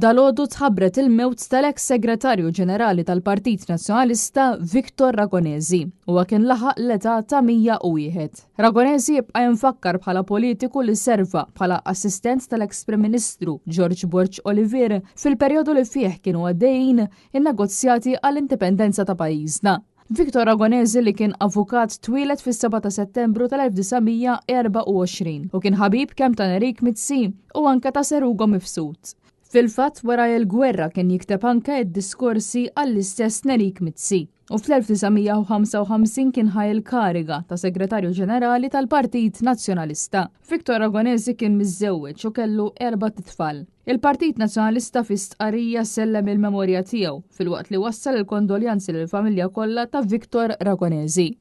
Dalgħodu tħabbret il-mewt tal-eks Segretarju Ġenerali tal-Partit Nazzjonalista Victor Ragonesi. Huwa kien laħaq l-età ta' 101. Ragonesi jibqa' jinfakkar bħala politiku li serva bħala assistent tal-eks Prim Ministru George Borg Olivier fil-perjodu li fih kienu għaddejjin in-negozjati għall-indipendenza ta' pajjiżna. Victor Ragonesi li kien avukat twieled fis-7 ta' Settembru tal-1924 u kien ħabib kemm ta' Nerik Mizzi u anke ta' Sir Ugo Mifsud. Fil-fatt wara l-gwerra kien jikteb anke d-diskorsi għall-istess Nerik Mizzi u fl-1955 kien ħa l-kariga ta' Segretarju Ġenerali tal-Partit Nazzjonalista. Victor Ragonesi kien miżżewweġ u kellu erbat itfal. Il-Partit Nazzjonalista fi stqarrija sellem il-memorja tiegħu filwaqt li wassal il-kondoljanzi lill-familja kollha ta' Victor Ragonesi.